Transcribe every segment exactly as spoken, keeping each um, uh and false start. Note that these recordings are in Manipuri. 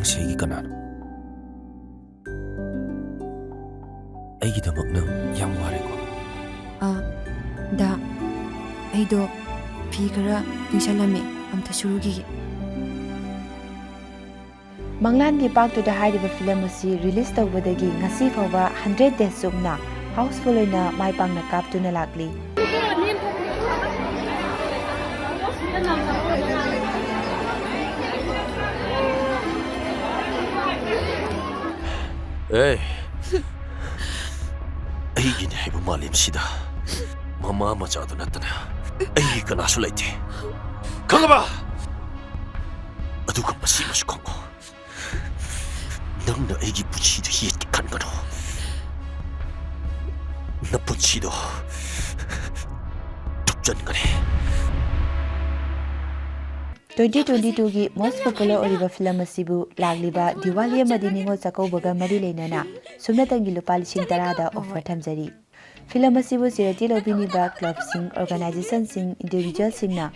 ꯉꯁꯤ ꯑꯩꯒꯤ ꯀꯅꯥꯅꯣ? ꯑꯩꯒꯤꯗꯃꯛ ꯅꯪ ꯌꯥꯝ ꯋꯥꯔꯦꯀꯣ? ꯑ, ꯗꯥ, ꯑꯩꯗꯣ ꯐꯤ ꯈꯔ ꯇꯤꯡꯁꯜꯂꯝꯃꯦ, ꯑꯝꯇ ꯁꯨꯔꯨꯈꯤꯒꯦ꯫ ꯃꯪꯂꯥꯟꯒꯤ ꯄꯥꯛꯇꯨꯗ ꯍꯥꯏꯔꯤꯕ ꯐꯤꯂꯝ ꯑꯁꯤ ꯔꯤꯂꯤꯖ ꯇꯧꯕꯗꯒꯤ ꯉꯁꯤ ꯐꯥꯎꯕ ꯍꯟꯗ꯭ꯔꯦꯠ ꯗꯦꯖ ꯆꯨꯞꯅ ꯍꯥꯎꯁꯐꯨꯜ ꯑꯣꯏꯅ ꯃꯥꯏ ꯄꯥꯛꯅ ꯀꯥꯞꯇꯨꯅ ꯂꯥꯛꯂꯤ꯫ ꯑꯦ, ꯑꯩꯒꯤꯅꯦ ꯍꯥꯏꯕ ꯃꯥꯂꯦꯝꯁꯤꯗ ꯃꯃꯥ ꯃꯆꯥꯗꯨ ꯅꯠꯇꯅ ꯑꯩꯒꯤ ꯀꯅꯥꯁꯨ ꯂꯩꯇꯦ꯫ ꯈꯪꯉꯕ? ꯑꯗꯨꯒ ꯃꯁꯤꯃꯁꯨ ꯈꯪꯉꯨ, ꯅꯪꯅ ꯑꯩꯒꯤ ꯄꯨꯟꯁꯤꯗ ꯌꯦꯠꯀꯦ ꯈꯟꯒꯅꯨ꯫ ꯅꯄꯨꯟꯁꯤꯗꯣ ꯊꯨꯞꯆꯟꯒꯅꯤ꯫ ꯇ꯭ꯋꯦꯟꯇꯤ ꯇ꯭ꯋꯦꯟꯇꯤ ꯇꯨꯒꯤ ꯃꯣꯁ ꯄꯣꯄꯨꯂꯔ ꯑꯣꯏꯔꯤꯕ ꯐꯤꯂꯝ ꯑꯁꯤꯕꯨ ꯂꯥꯛꯂꯤꯕ ꯗꯤꯋꯥꯂꯤ ꯑꯃꯗꯤ ꯅꯤꯉꯣꯜ ꯆꯥꯛꯀꯧꯕꯒ ꯃꯔꯤ ꯂꯩꯅꯅ ꯁꯨꯞꯅꯇꯪꯒꯤ ꯂꯨꯄꯥ ꯂꯤꯁꯤꯡ ꯇꯔꯥꯗ ꯑꯣꯐꯔ ꯊꯝꯖꯔꯤ꯫ ꯐꯤꯂꯝ ꯑꯁꯤꯕꯨ ꯆꯦꯔꯤꯇꯤ ꯂꯧꯕꯤꯅꯤꯡꯕ ꯀ꯭ꯂꯕꯁꯤꯡ, ꯑꯣꯔꯒꯅꯥꯏꯖꯦꯁꯟꯁꯤꯡ, ꯏꯟꯗꯤꯚꯤꯖꯨꯋꯦꯜꯁꯤꯡꯅ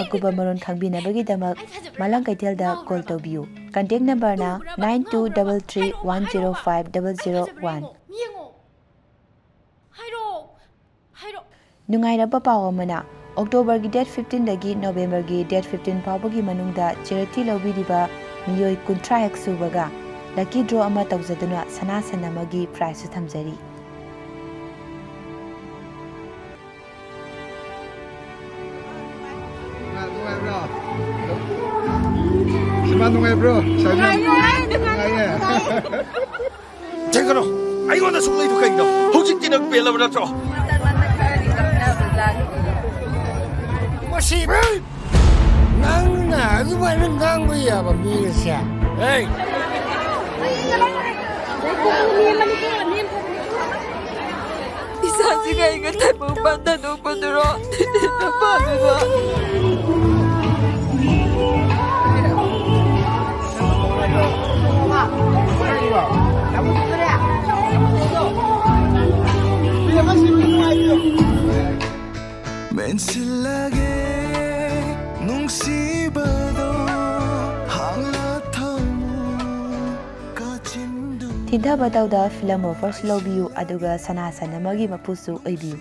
ꯑꯀꯨꯞꯄ ꯃꯔꯣꯜ ꯈꯪꯕꯤꯅꯕꯒꯤꯗꯃꯛ ꯃꯥꯂꯪ ꯀꯩꯊꯦꯜꯗ ꯀꯣꯜ ꯇꯧꯕꯤꯌꯨ꯫ ꯀꯟꯇꯦꯛ ꯅꯝꯕꯔꯅ nine two double three one zero five double zero one. ꯌꯦꯡꯉꯣ꯫ ꯍꯥꯏꯔꯛꯑꯣ꯫ ꯍꯥꯏꯔꯛꯑꯣ꯫ ꯅꯨꯡꯉꯥꯏꯔꯕ ꯄꯥꯎ ꯑꯃꯅ, ꯑꯣꯛꯇꯣꯕꯔꯒꯤ ꯗꯦꯠ ꯐꯤꯐꯇꯤꯟꯗꯒꯤ ꯅꯣꯕꯦꯝꯕꯔꯒꯤ ꯗꯦꯠ ꯐꯤꯐꯇꯤꯟ ꯐꯥꯎꯕꯒꯤ ꯃꯅꯨꯡꯗ ꯆꯦꯔꯤꯇꯤ ꯂꯧꯕꯤꯔꯤꯕ ꯃꯤꯑꯣꯏ ꯀꯨꯟꯊ꯭ꯔꯥ ꯍꯦꯛ ꯁꯨꯕꯒ ꯂꯛꯀꯤ ꯗ꯭ꯔꯣ ꯑꯃ ꯇꯧꯖꯗꯨꯅ ꯁꯅꯥ ꯁꯟ ꯑꯃꯒꯤ ꯄ꯭ꯔꯥꯏꯖꯁꯨ ꯊꯝꯖꯔꯤ꯫ ꯅꯨꯡꯉꯥꯏꯕ꯭ꯔꯣ? ꯁꯤꯃꯥ ꯅꯨꯡꯉꯥꯏꯕ꯭ꯔꯣ? ꯁꯥꯏꯃꯟ? ꯅꯨꯡꯉꯥꯏꯌꯦ꯫ ꯊꯦꯡꯒꯅꯣ꯫ ꯑꯩꯉꯣꯟꯗ ꯁꯨꯛ ꯂꯩꯗꯨ ꯀꯩꯒꯤꯅꯣ? ꯍꯧꯖꯤꯛꯇꯤ ꯅꯪ ꯄꯦꯜꯂꯕ ꯅꯠꯇ꯭ꯔꯣ? ꯃꯁꯤ ꯅꯪꯅ ꯑꯗꯨꯃꯥꯏꯅ ꯉꯥꯡꯕ ꯌꯥꯕ ꯃꯤ ꯑꯁꯦ? ꯑꯦ! ꯏꯆꯥꯁꯤꯒ ꯑꯩꯒ ꯇꯥꯏꯕꯪ ꯄꯥꯟ ꯊꯥꯗꯣꯛꯄꯗꯨꯔꯣ? ꯅꯨꯄꯥꯗꯨꯒ꯫ ꯃꯦꯟꯁꯤꯜꯂꯒꯦ ꯅꯨꯡꯁꯤꯕꯗꯣ ꯍꯥꯡꯂ ꯊꯝꯃꯨ꯫ ꯏꯟꯊꯕ ꯇꯧꯗ ꯐꯤꯂꯝ ꯑꯣꯐꯔꯁꯨ ꯂꯧꯕꯤꯌꯨ, ꯑꯗꯨꯒ ꯁꯅꯥ ꯁꯟ ꯑꯃꯒꯤ ꯃꯄꯨꯁꯨ ꯑꯣꯏꯕꯤꯌꯨ꯫